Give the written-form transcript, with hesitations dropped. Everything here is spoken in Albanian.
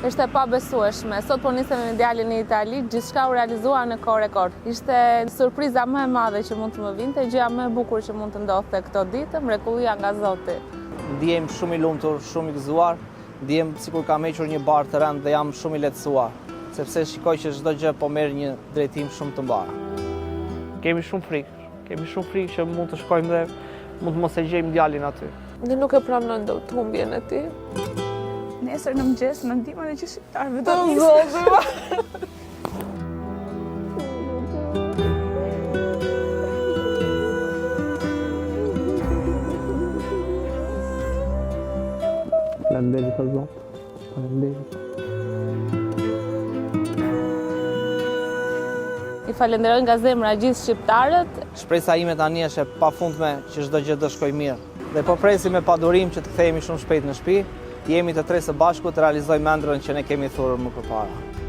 Ishte e pabesueshme. Sot po nisem me djalin në Itali, gjithçka u realizua në kohë rekord. Ishte surpriza më e madhe që mund të më vinte, gjëja më e bukur që mund të ndodhte këto ditë, mrekullia nga Zoti. Ndihem shumë i lumtur, shumë i gëzuar, ndihem sikur kam hequr një barrë të rëndë dhe jam shumë i lehtësuar, sepse shikoj që çdo gjë po merr një drejtim shumë të mbarë. Kemi shumë frikë, kemi shumë frikë që mund të shkojmë dhe mund të mos e gjejmë djalin aty. Ne nuk e pranojmë dot humbjen e tij. Nesër në mëngjes në ndihmën e gjithë shqiptarëve do të nisim. Faleminderit o Zot. Faleminderit. I falenderoj nga zemra gjithë shqiptarët. Shpresa ime tani është e pafundme që çdo gjë do shkojë mirë. Dhe po presim me padurim që të kthehemi shumë shpejt në shtëpi, të jemi të tre së bashku të realizojmë ëndrrën që ne kemi thurur më përpara.